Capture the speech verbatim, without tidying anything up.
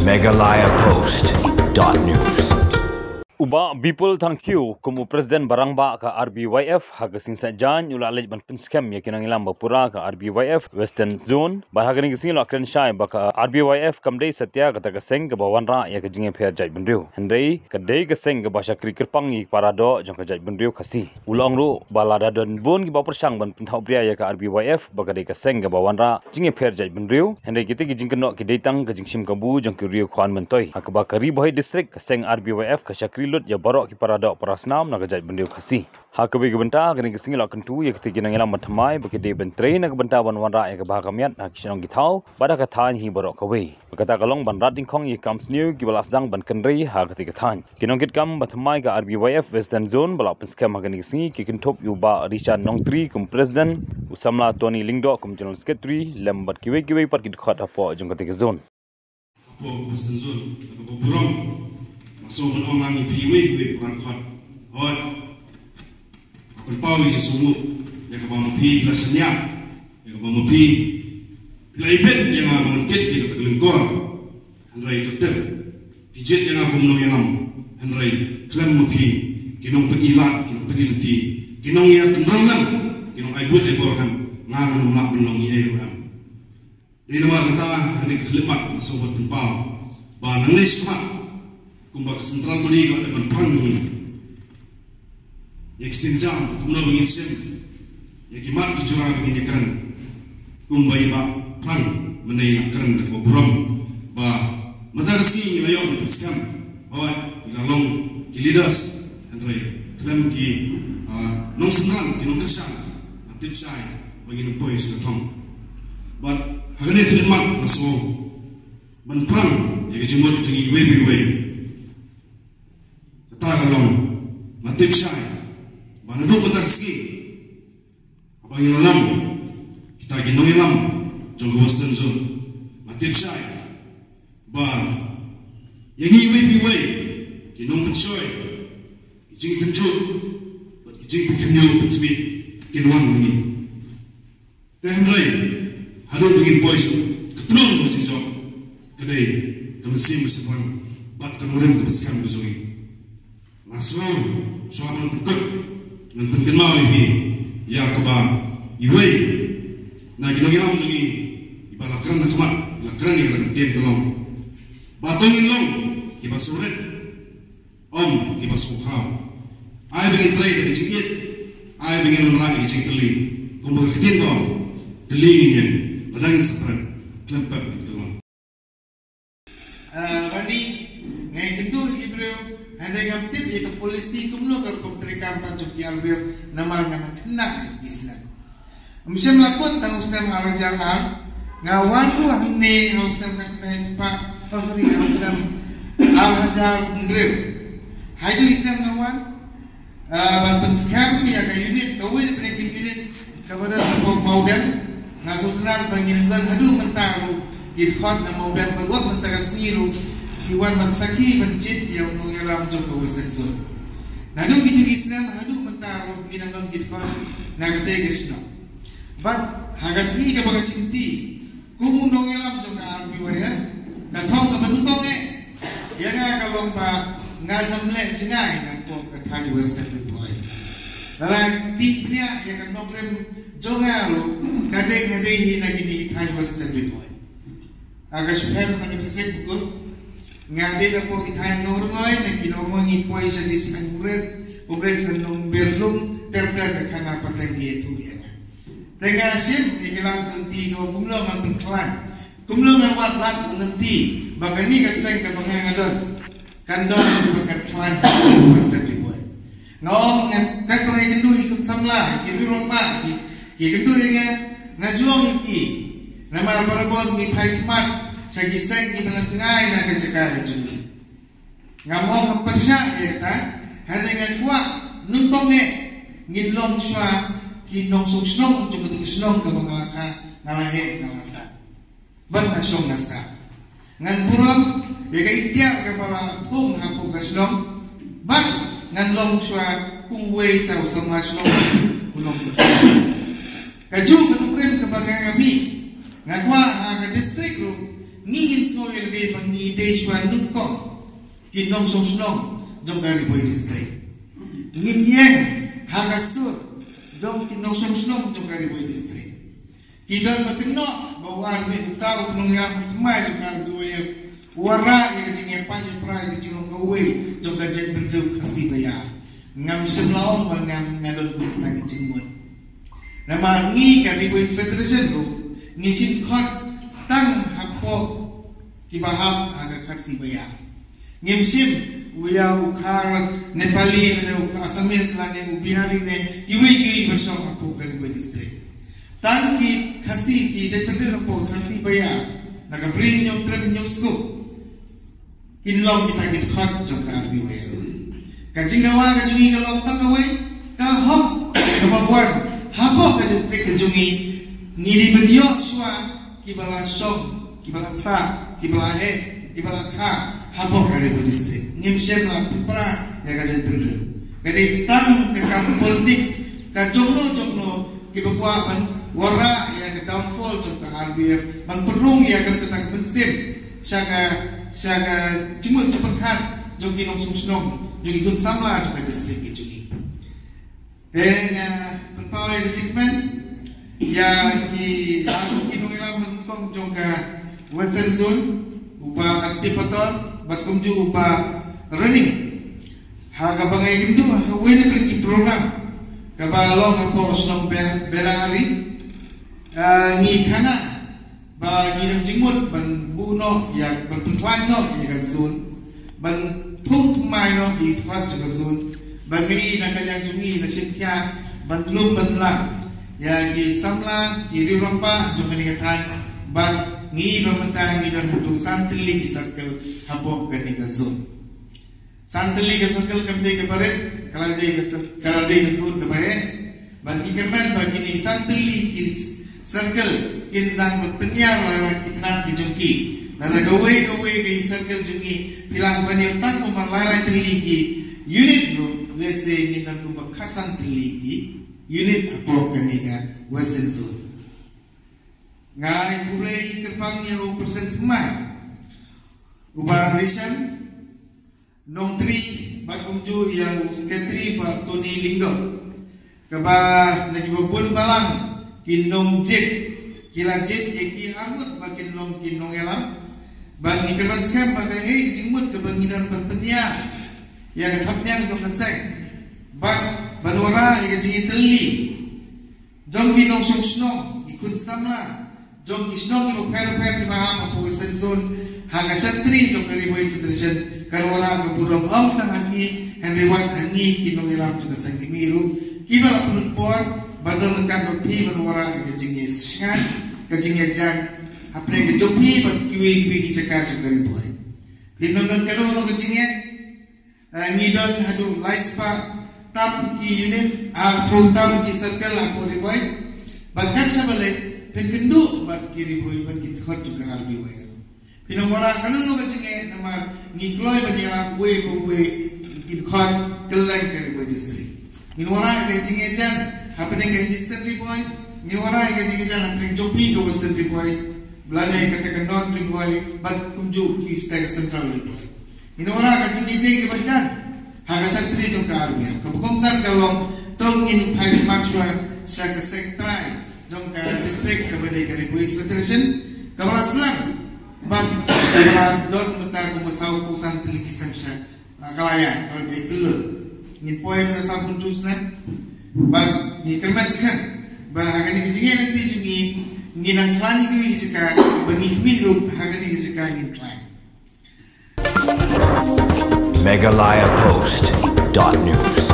Meghalaya Post dot news. U Bah Bipul Thangkhiew kum u President ba rangbah ka R B Y F ha ka sngi Saitjaiñ u la leit ban pynskhem ïa ki nongïalam ba pura ka R B Y F Western Zone. Bad ha kane ka sngi la kren shai ba ka R B Y F kam dei satia kata ka seng kaba wanrah ïa ka jingïapher jaitbynriew, hynrei ka dei ka seng kaba shakri kyrpang ïa ki para doh jong ka jaitbynriew Khasi. U la ong ruh ba lada don bun kiba pyrshang ban pynthaw bria ïa ka R B Y F ba ka dei ka seng kaba wanrah jingïapher jaitbynriew, hynrei kita ki jingkynnoh ki dei tang ka jingshim kabu jong ki riew khwan myntoi. Ha kaba ka Ri Bhoi District, ka seng R B Y F ka shakri lut ïa baroh ki para doh para snam na ka jaitbynriew Khasi. Ha kawei ka bynta, kane ka sngi la kyntu ïa kita ki nongïalam ba thymmai ba ki dei ban trei na ka bynta ban wanrah ïa ka bha ka miat ha ki shnong ki thaw bad ha ka thaiñ hi baroh kawei. Ba kata ka long ban rat dyngkhong ïa ki kam sniew kiba la sdang ban kynrei ha kata ka thaiñ. Ki nongkitkam ba thymmai ka R B Y F Western Zone ba la pynskhem ha kane ka sngi ki kynthup ïa u Bah Richard Nongtri kum President, u samla Tony Lyngdoh kum General Secretary, lem bad kiwei kiwei pat ki dkhot hapoh jong kata ka zone. Hapoh Western Zone, kaba burom, nga sngewbha ban ong lang ïa phi iwei pa iwei para dkhot. Hooid. Pynpaw ïa ka jingsngewnguh ïa kaba ma phi la shaniah, ïa kaba ma phi la ibit ïa nga ban kit ïa kata ka lyngkor. Hynrei to tip, phi jied ïa nga kum nongïalam, hynrei khlem ma phi, ki nongpyni lad, ki nongpyni lynti, ki nongïatynrong lem, ki nongai buit ai bor lem, nga ngan ym lah ban long ei ei ruh em. Dei namar kata, ha kane ka khyllipmat nga sngewbha ban pynpaw ba nangne shakhmat, kumba ka central body ka la dep ban phrang hi ïa ki sienjam, kumno ba ngin shim ïa ki mat ki jura ba ngin ïakren. Kumba i Bah Phrang mynne i la kren da kaba burom ba mynta ka sngi ngi la ïoh ban pynskhem, hooid, ngi la long ki leaders, hynrei khlem ki, ah, nongsynran, ki nongkyrshan, nga tip shai ba ngin ym poi sha ka thong. Bad ha kane ka khyllipmat nga sngew ban phrang ïa ka jingmut jong ngi iwei pa iwei. Kata ka long, nga tip shai ba naduh mynta ka sngi, haba ngi la long kita ki nongïalam jong ka Western Zone, nga tip shai ba ïa ngi iwei pa iwei, ki nongpynshoi, ki jingtynjuh bad ki jingpynkhynñiuh pynsmit kin wan ma ngi. Te hynrei haduh ba ngin poi sha ka tnum jong ka jingjop, ka dei ka mynsiem ba shaphrang bad ka nongrim kaba skhem ka jong ngi. Nga sngew shuwa ban pynkut ngan pynkynmaw ïa phi ïa kaba iwei na ki nongïalam jong ngi iba la kren ha khmat, la kren ïa ka ktien ka long ba to ngin long kiba sngewrit, ym kiba sngewkhraw. Ai ba ngin trei da ka jingïeit, ai ba ngin wanrah ïa ka jingtylli. Kumba ka ktien ka ong, tylli ngin ïeng, lada ngin sa pret, khlem pep ngin kyllon. Ah, Rani, nga ïakynduh ïa ki briew, hynrei ngam tip ïa ka policy kumno ka rukom treikam pat jong ki arlier, namar nga nang khynnah ïa ki snem. Ym shym la kut tang u snem ar hajar ar, nga wan ruh hangne ha u snem khatkhyndai spah, oh, sorry, ha u snem ar hajar hynriew. Haduh u snem nga wan, ah, ban pynskhem ïa ka unit, kawei na pdeng ki unit kaba don hapoh Mawbeng. Nga sngewtynnat ba ngin don haduh mynta ruh ki dkhot na Mawbeng, bad wat mynta ka sngi ruh ki wan ban sakhi ban jied ïa u nongïalam jong ka Western Zone. Naduh kito ki snem haduh mynta ruh ngin nang don ki dkhot na katei ka shnong. Bad ha ka sngi kaba nga shimti kum u nongïalam jong ka R B Y F, ka thong kaba nyngkong eh ïa nga ka long ba ngan ym leh jngai na pdeng ka thaiñ Western Ri Bhoi. Lada tip bniah ïa ka nongrim jong nga ruh, ka dei nga dei hi na kine ki thaiñ Western Ri Bhoi. Ha ka shuher na ka district Mukut, nga dei na pdeng ki thaiñ Nongrngoi, na ki Nongrngoi ngi poi sha ki shnong Umrit, Umrit sha Nongbyrlung, ter ter ka khana pateng ki ïathuh ïa nga. Te nga shim ïa ki lad lynti, kumno ngan pynkhlaiñ, kumno ngan wad lad lynti ba kane ka seng kaba nga nga don kan don ba kan khlaiñ ha Western Ri Bhoi. Nga ong, nga, katba nga ïakynduh ïa ki samla, ki riew rangbah, ki, ki ïakynduh ïa nga, nga ju ong ïa ki, namar barabor ngi phai khmat sha ki seng kiba la tngai na ka jaka ka jong ngi. Ngam ong ngam pyrshah ïa kata, hynrei nga kwah nyngkong eh ngin long shuwa ki nongshong shnong jong kata ka shnong kaba nga la kha, nga la heh, nga la sah. Bad nga shong nga sah. Ngan burom ïa ka iktiar kaba la thung hapoh ka shnong, bad ngan long shuwa kum uwei uta u samla shnong u nongpynshoi. Kajuh ka nongrim kaba nga nga mih, nga kwah ha ka district ruh Ngi ngin sngew ïa lade ba ngi dei shuwa nyngkong ki nongshong shnong jong ka Ri Bhoi District. Ngin ïeng ha ka sur jong ki nongshong shnong jong ka Ri Bhoi District. Ki don ba kynnoh ba u R B, uta u nongïalam thymmai jong ka R B Y F u wanrah ïa ka jingïapait ïapra ïa ka jinglong kawei jong ka jaitbynriew Khasi Baïar. Ngam shym la ong ba ngam, nga don kum kita ki jingmut. Namar ngi ka Ri Bhoi Federation ruh ngi shim khot tang hapoh kiba hap ha ka Khasi Baïar. Ngim shim u ïa u Khar Nepali ne u Assamese lane u Bihari ne kiwei kiwei ba shong hapoh ka Ri Bhoi District. Tang ki Khasi, ki jaitbynriew hapoh Khasi Baïar, na ka Bri Hynñiewtrep Hynñiewskup, kin long kita ki dkhot jong ka R B Y F. Ka jingdawa ka jong ngi ka long tang kawei, ka hok kaba wan hapoh ka jingpeit ka jong ngi, ngi dei ban ïoh shuwa kiba la shong, kiba la sah, kiba la heh, kiba la kha hapoh ka Ri Bhoi District. Ngim shym la pynpra ïa ka jaitbynriew. Ka dei tang ka kam politics ka jongno jongno kiba kwah ban wanrah ïa ka downfall jong ka R B F, ban pynrung ïa ka, kata ka mynsiem sha ka, sha ka jingmut jingpyrkhat jong ki nongshong shnong, jong ki khun samla jong ka district ka jong ngi. Te nga pynpaw ïa ka jingkmen ïa ki, ïa ki nongïalam nyngkong jong ka Western Zone, u Bah Akti Pator bad kumjuh u Bah Rening. Ha kaba nga ïakynduh ha kawei na ki program kaba long hapoh shnong Be-, Belari, ah, ngi khana ba ngi don jingmut ban buh noh ïa, ban pynkhlaiñ noh ïa ka zone, ban thung thymmai noh ïa ki dkhot jong ka zone, ba ngi na ka liang jong ngi na shim khia ban lum ban lang ïa ki samla, ki riew rangbah jong kane ka thaiñ, bad ngi ba mynta ngi don haduh san tylli ki circle hapoh kane ka zone. San tylli ka circle kam dei kaba rit, ka la dei ka, ka la dei ka thut kaba heh. Bad ngi kyrmen ba kine san tylli ki circle kin sdang ban pynïar la ki tnat ki jong ki. Lada kawei kawei ka circle jong ngi phi lah ban ïoh tang kumba lai lai tylli ki unit ruh, lehse ngin don kumba khatsan tylli ki unit hapoh kane ka Western Zone. Nga ai khublei kyrpang ïa u President thymmai, u Bah Rishan Nongtri, bad kumjuh ïa u Secretary Bah Tony Lyngdoh. Kaba na kiba bun balang ki nongjied ki la jied ïa ki arngut ba kin long ki nongïalam. Bad ngi kyrmen skhem ba kaei ka jingmut kaba ngi don ban pynïar ïa ka thapniang jong ka seng, bad ban wanrah ïa ka jingïatylli jong ki nongshong shnong, ki khun samla jong ki shnong kiba pher pher kiba hap hapoh Western Zone ha ka shantri jong ka Ri Bhoi Federation, kan wanrah ka burom ym tang ha ngi hynrei wat ha ngi ki nongïalam jong ka seng, kine ruh kiba la pynlut por ban don ryngkat bad phi ban wanrah ïa ka jingïashngaiñ, ka jingïajan hapdeng ka jong phi bad kiwei kiwei ki jaka jong ka Ri Bhoi. Phin ym don kano kano ka jingeh. Eh, ngi don haduh lai spah tam ki unit, arphew tam ki circle hapoh Ri Bhoi. Bad kan shaba leit, phin kynduh bad ki Ri Bhoi bad ki dkhot jong ka R B Y. Phin ym wanrah kano kano ka jingeh namar ngi kloi ban ïarap uwei pa uwei ki dkhot kylleng ka Ri Bhoi District. Ngin wanrah ka jingïajan hapdeng ka Eastern Ri Bhoi, ngin wanrah ka jingïajan hapdeng jong phi ka Western Ri Bhoi, lane kata ka North Ri Bhoi, bad kumjuh ki state ka Central Ri Bhoi. Ngin wanrah ka jingïajan kaba dang ha ka shantri jong ka R B Y. Kaba kongsan ka long, to ngin phai khmat shuwa sha ka seng trai jong ka district kaba dei ka Ri Bhoi Federation, kaba la sdang bad kaba la don mynta kumba saw phew san tylli ki seng sha, na ka la ïaid, ka la ïaid tylli. Ngin poi mynta saw phew hynriew snem. Bad ngi kyrmen skhem ba ha kane ka jingïaid lynti jong ngi, ngin nang khlaiñ ïa kiwei ki jaka, ba ngi khmih ruh ha kane ka jaka ngin khlaiñ. Meghalaya Post dot news.